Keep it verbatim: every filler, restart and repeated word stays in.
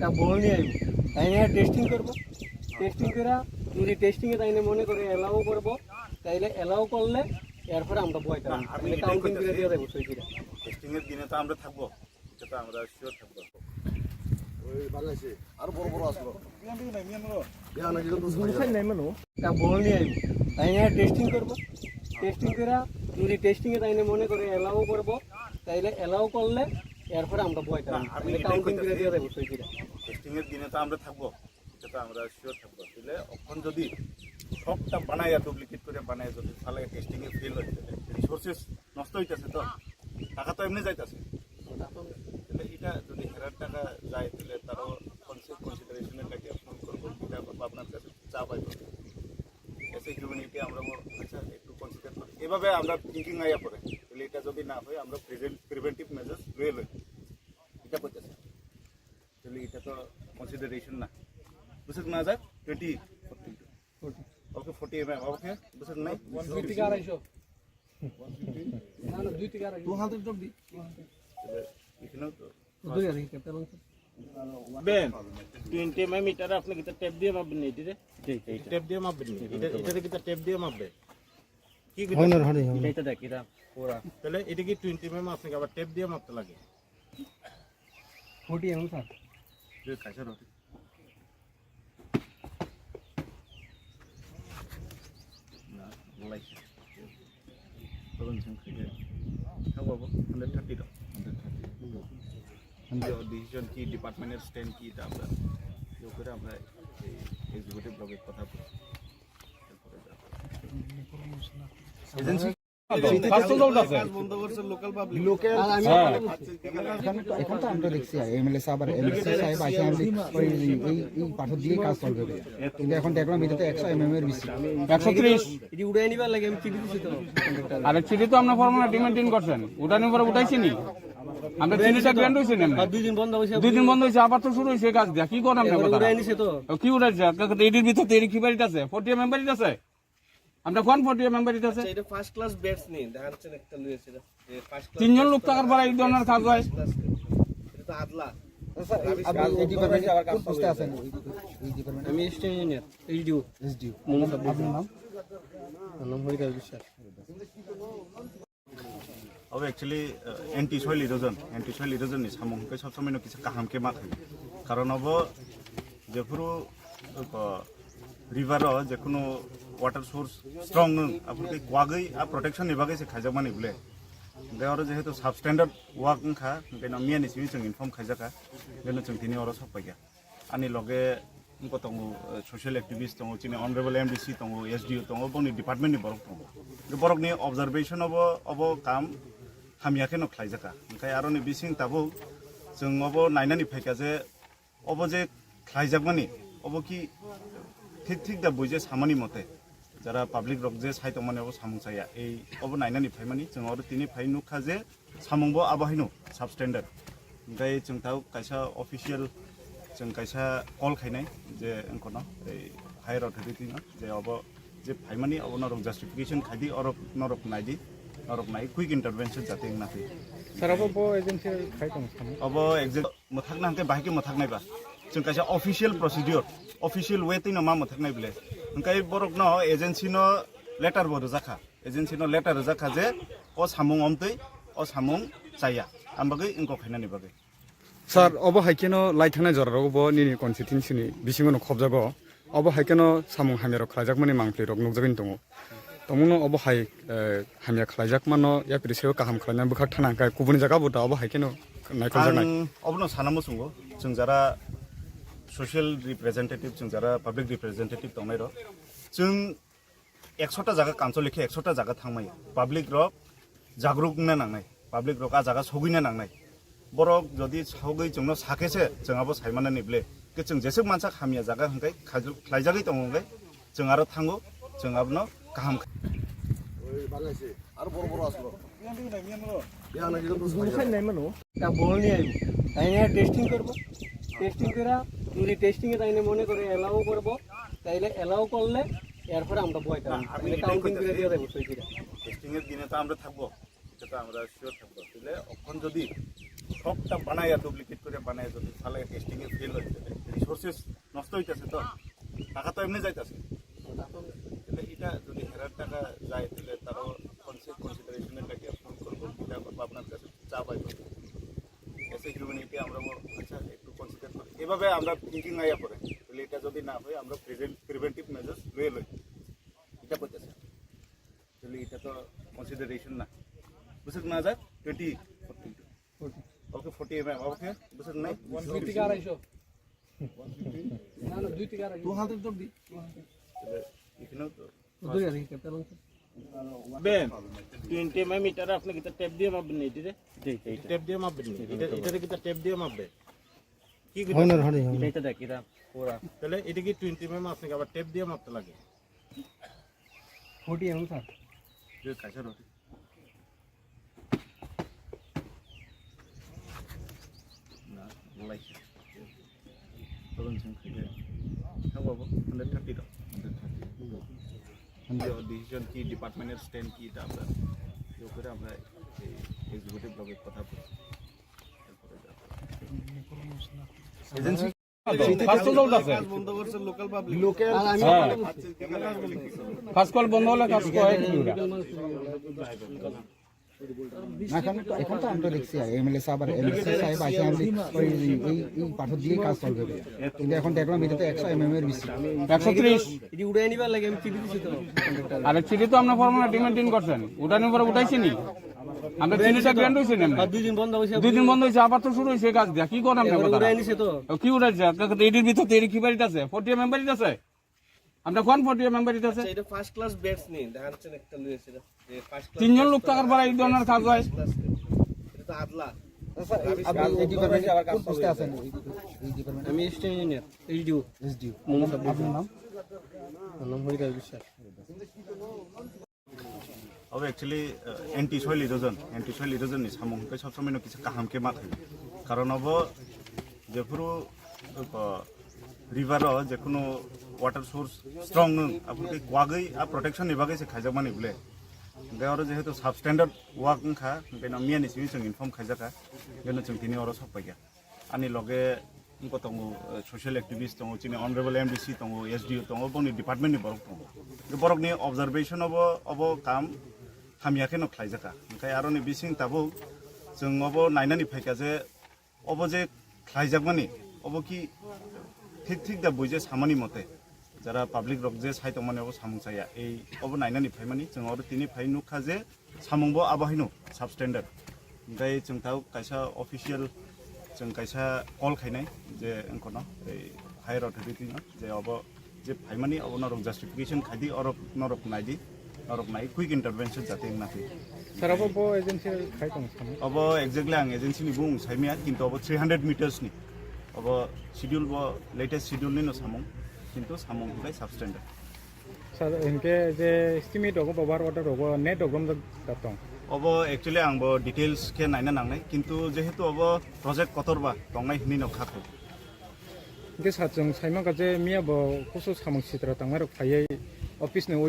তা বল নিয়ে আইব। তাই নিয়ে টেস্টিং করবো। টেস্টিং করে যদি টেস্টিং এ তাই নিয়ে মনে করে অ্যালাউ করবো, তাইলে অ্যালাউ করলে এরপরে আমরা বয় না, তারা আমি তাহলে এটাই কাউন্টিং করে কইতাছি। দিয়ে দেবো সই করে। টেস্টিং এর দিনে তো আমরা থাকবো, এটা তো আমরা শিওর থাকবো। ওই বাংলাদেশে আরো বড় বড় আসলো। বিয়া নাকি তো বুঝাই নাই মানে। তা বল নিয়ে আইব। তাই নিয়ে টেস্টিং করবো। টেস্টিং করে যদি টেস্টিং এ তাই নিয়ে মনে করে অ্যালাউ করবো, তাইলে অ্যালাউ করলে এরপরে আমরা বয় তারা না, আমি তাহলে এটাই কাউন্টিং করে কইতাছি। দিয়ে দেবো সই করে। টেস্টিং এর দিনে তো আমরা থাকবো, এটা তো আমরা শিওর থাকবো। তাহলে এখন যদি সবটা বানাইয়া, ডুপ্লিকেট করে বানাইয়া যদি তাহলে টেস্টিং এ ফেল হয়, তাহলে রিসোর্সেস নষ্ট হইতাছে তো, টাকা তো এমনি যাইতাছে। তাহলে এটা যদি হেরার টাকা যায়, তাহলে তারও কনসি-, কনসিডারেশনের লাগে ফোন করবো, এটা করবো, আপনার কাছে চা পাইবো। এসে হিউম্যানিটি আমরা বল-, আচ্ছা, একটু কনসিডার করি। এভাবে আমরা থিঙ্কিং আইয়া পড়ে। তাহলে এটা যদি না হয়, আমরা প্রিভেন্ট-, প্রিভেন্টিভ মেজার্স লয়ে লই। এটা করতেছে। তাহলে এটা তো কনসিডারেশন না। বুঝছেন না, স্যার? টোয়েন্টি, ওকে, ফোর্টি এমএম, ওকে, বুঝছেন না? দুই থেকে আড়াইশো। না, না, দুই থেকে আড়াইশো। টু হান্ড্রেড অবধি। তাহলে এখানেও তো দুই আর কি, ক্যাপ্টেন। বেন, টোয়েন্টি এমএম মিটার আপনি কিতা টেপ দিয়ে মাপবেন নি, এটিরে? টেপ দিয়ে মাপবেন নি? এটা, এটারে কিতা টেপ দিয়ে মাপবে? কি হয় না, হয় না, হয় না। এটা দেখ, এটা পুরা। তাহলে এটা কি টোয়েন্টি এমএম আপনাকে আবার টেপ দিয়ে মাপতে লাগে? Forty MM, sir. যে কাছে রটে। না, বলাই। তখন সংখ্যা থাকবো হান্ড্রেড থার্টি দাও। Hundred thirty. ডিসিশন কি, ডিপার্টমেন্টের স্ট্যান্ড কি, এটা আমরা ইয়ে করে আমরা এই এক্সিকিউটিভ ভাবে কথা বলি। এজেন্সি ফার্স্ট রেজাল্ট আছে। লোকাল। হ্যাঁ। এখন তো, এখন তো আমরা দেখছি, এমএলএ সাহেব আর এমএসি সাহেব আছে, আমি ওই, এই, এই পাথর দিয়ে কাজ চলবে। কিন্তু এখন দেখলাম এটা তো একশো এমএম এর বেশি। একশো ত্রিশ। এটি উড়াই নিবার লাগে আমি চিঠি দিছি তো। আরে চিঠি তো আমরা ফর্মালিটি মেইনটেইন করছেন, উঠানোর পরে উঠাইছি নি? আমরা চিঠিটা গ্র্যান্ড হয়েছে না? আর দুই দিন বন্ধ হয়েছে। দুই দিন বন্ধ হয়েছে, আবার তো শুরু হয়েছে কাজ দিয়া। কি করেন আপনি এবার কথা? উড়াই নিছে তো। ও, কি উঠাইছে? আপনার কথা এটির ভিতরে তো এটি কি বাড়িতে আছে? ফোর্টি এমএম বাড়িতে আছে? আমরা কোন ফোর্টি এমএম বাড়িতে আছে? আচ্ছা, এটা ফার্স্ট ক্লাস ব্যাটস নেই, দেখা যাচ্ছে না, একটা লুই আছে, এটা। যে ফার্স্ট ক্লাস তিনজন লোক থাকার পরে এই ধরনের কাজ হয়। First class. এটা তো আদলা। স্যার, এই, আপনি এই ডিপার্টমেন্টে কোন পোস্টে আছেন? এই, এই ডিপার্টমেন্টে? আমি assistant engineer, HDO. HDO. Manu সাব। আপনার নাম? আমার নাম হরিদাস বিশ্বাস। Abo actually, uh, anti soil erosion, anti soil erosion ni samung hwnkhe sob somoi no kisa kaham khe ma khaio. Karon abo jephuru, uh, river o jekhunu water source strong wng, aphuru tei kwagwi a protection ni bagwi se khaijakmani bole. Hwnkhe oro jehetu substandard work wngkha, hwnkhe no miya ni simi chwng inform khaijakha, hwnkhe no chwng tini oro sok paikha. Ani loge wngkha tongo, eh, social activist tongo, chini honorable M D C tongo, S D O tongo, boni department ni borok tongo. Borok ni observation obo, obo kam hamya kheno khlaijaka. Hwnkhe aroni bising tabuk chwng obo nainani phaikha je obo je khlaijakmani, obo ki thik thik da buije samani mote. Jara public rok je sai tongmani obo samung chaya. Ei obo nainani phaimani chwng oro tini phai nukha je samung bo abo haino substandard. Hwnkhe chwng tabuk kaisa official chwng kaisa call khainai je wngkono ei higher authority no je obo je phaimani obo norok justification khaidi orok norok naidi norok nai quick intervention jate wngna thai. Sir, abo bo agency khai tong samung? Obo exact mwthakna hwnkhe bahai khe mwthaknai ba. Chwng kaisa official procedure, official way twi no ma mwthaknai bole. Hwnkhe borok no agency no letter bo rwjakha. Agency no letter rwjakha je o samung omtwi o samung chaya. Ang bagwi wngkok khainani bagwi. Sir, obo hai kheno lai thangnai jora rogo bo nini constituency ni bisingo no khobjago. Obo hai kheno samung hamya rok khlaijakmani mangpli rok nukjagwi tongo. Tongmungno obo hai, eh, hamya khlaijak mano, yapri seo kaham khlaina bwkhak thana hwnkhe kubuni jaga bo da obo hai kheno naikoljaknai. Ang obono sana muchungo, chwng jara social representative, chwng jara public representative tongnai rok, chwng ekshota jaga kancholi khe ekshota jaga thangmaya. Public rok jagruk wngna nangnai, public rok a jaga sogwina nangnai. Borok jodi sogwi chwngno sakhe se chwng abo saimanani ble. Khe chwng jeswk mansa hamya jaga hwnkhe khaijak-, khlaijagwi tongo hwnkhe chwng aro thango, chwng abono kaham kha-. Oi, bangladeshi, aro boro boro aslo. Biya na gidam to sai. Tabuk bol niye aibo. Taine testing korbo. Testing kora, jodi testing e taine mone kore allow korbo, taile allow korle, erpore amra boi tara. Taile counting kore diya jaibo, soi kore. Testing er dine to amra thakbo. Seto amra sure thakbo. Taile okhon jodi সবটা বানাইয়া, ডুপ্লিকেট করে বানাইয়া যদি তাহলে টেস্টিং এ ফেল হয়, তাহলে রিসোর্সেস নষ্ট হইতেছে তো, টাকা তো এমনি যাইতেছে। তাহলে এটা যদি হেরার টাকা যায়, তাহলে তারও কনসিডারেশনের লাগে ফোন করবো, কিতা করবো, আপনার কাছে চা পাইবো। এসে হিউম্যানিটি আমরা বল-, আচ্ছা, একটু কনসিডার করি। এভাবে আমরা থিঙ্কিং আইয়া পড়ে, তাহলে এটা যদি না হয়, আমরা প্রিভেন্টিভ মেজার্স লয়ে লই। এটা করতেছে। তাহলে এটা তো কনসিডারেশন না। বুঝছেন না, sir? Twenty fourteen. Okay, forty MM, okay? বুঝছেন না? দুই থেকে আড়াইশো। না, না, দুই থেকে আড়াইশো। টু হান্ড্রেড ধর দি। তাহলে এখানেও তো ধরে আর কি, ক্যাপিটাল অংশ। বেন, টোয়েন্টি এমএম ইটারে আপনি কিতা টেপ দিয়ে মাপবেন নি, এটারে? জি, এইটা। টেপ দিয়ে মাপবেন নি? এটা, এটারে কিতা টেপ দিয়ে মাপবে? কি হয় না, হয় না, হয় না। এটা দেখ, এটা পুরা। তাহলে এটা কি টোয়েন্টি এমএম আপনি আবার টেপ দিয়ে মাপতে লাগে? Forty MM, sir. যে কাছে রোটি। না, বলাই। তখন শুনছি যে, হ্যাঁ বাবু, হান্ড্রেড থার্টি দাও। Hundred thirty. ডিসিশন কি ডিপার্টমেন্টের স্ট্যান্ড কি, এটা আমরা ইয়ে করে আমরা এই এক্সিকিউটিভ লগে কথা বলছি। এজেন্সি ফার্স্ট রেজাল্ট আছে। লোকাল হ্যাঁ। ফার্স্ট কল বন্ধ হলে কাজ করে কি ওরা? না, এখন তো, এখন তো আমরা দেখছি, এমএলএ সাহেব, এমএলএ সাহেব আছে, আমি ওই, ওই, এই পাথর দিয়ে কাজ চলবে। কিন্তু এখন দেখলাম এটা তো একশো এমএম এর বেশি। একশো ত্রিশ। এটি উড়ে নিবার লাগে আমি চিঠি দিছি তো। আরে চিঠি তো আমরা ফর্মালিটি মেইনটেইন করছেন, উঠানোর পরে উঠাইছি নি? আমরা চিঠিটা গ্র্যান্ড হইছে না? আর দুই দিন বন্ধ হইছে। দুই দিন বন্ধ হইছে, আবার তো শুরু হইছে কাজ দিয়া। কি করেন আপনি এবার কথা? উড়াই নিছে তো। ও, কি উড়াই যায়? কাকা তো এটির ভিতরে তো এটি কি বাড়িতে আছে? ফোরটি এমএম বাড়িতে আছে? আমরা কোন ফোরটি এমএম বাড়িতে আছে? আচ্ছা, এটা ফার্স্ট ক্লাস ব্যাটস নেই, দেখা যাচ্ছে না, একটা লুই আছে, এটা। যে ফার্স্ট ক্লাস তিনজন লোক থাকার পরে এই ধরনের কাজ হয়? First class. এটা তো আদলা। স্যার, এই, আপনি এই ডিপার্টমেন্টে কোন পোস্টে আছেন? এই, এই ডিপার্টমেন্টে? আমি assistant engineer, HDO. HDO. Mohammad Abdul আপনার নাম? আমার নাম হরিদাস বিশ্বাস। Abo actually, uh, anti soil erosion, anti soil erosion ni samung hwnkhe sob somoi no kisa kaham khe ma thai. Karon abo jephuru, uh, river o jekhunu water source strong nwng, aphuru khe kwagwi a protection ni bagwi se khaijakmani bole. Hwnkhe oro jehetu substandard work wngkha, hwnkhe no miya ni simi chwng inform khaijakha, hwnkhe no chwng tini oro sok paikha. Ani loge wngkha tongo, eh, social activist tongo, chini honorable M D C tongo, S D O tongo, boni department ni borok tongo. Borok ni observation obo, obo kam hamya khe no khlaijakha. Hwnkhe aroni bising tabuk chwng obo nainani phaikha je obo je khlaijakmani, obo ki thik thik da buije samani mote. Jara public rok je sai tongmani obo samung chaya. Ei obo nainani phaimani chwng oro tini phai nukha je samung bo abo haino substandard. Hwnkhe chwng tabuk kaisa official chwng kaisa call khainai je wngkono ei higher authority no je obo je phaimani obo norok justification khaidi, orok norok naidi, norok nai quick intervention jate wngna thwi. Sir, abo bo agency khai tong samung? Obo exactly ang agency ni bung saimya, kintu obo three hundred meters ni. Obo schedule bo latest schedule ni no samung, kintu samung hwnkhe substandard. Sir, hwnkhe je estimate rogo, power order rogo, net rogo, da tong? Obo actually ang bo details khe naina nangnai, kintu jehetu obo project kotor ba tongnai hinwi no kha kho. Hwnkhe sir, chwng saimang kha je miya bo kusu samung sitra tangmai rok phaiwi office ni audio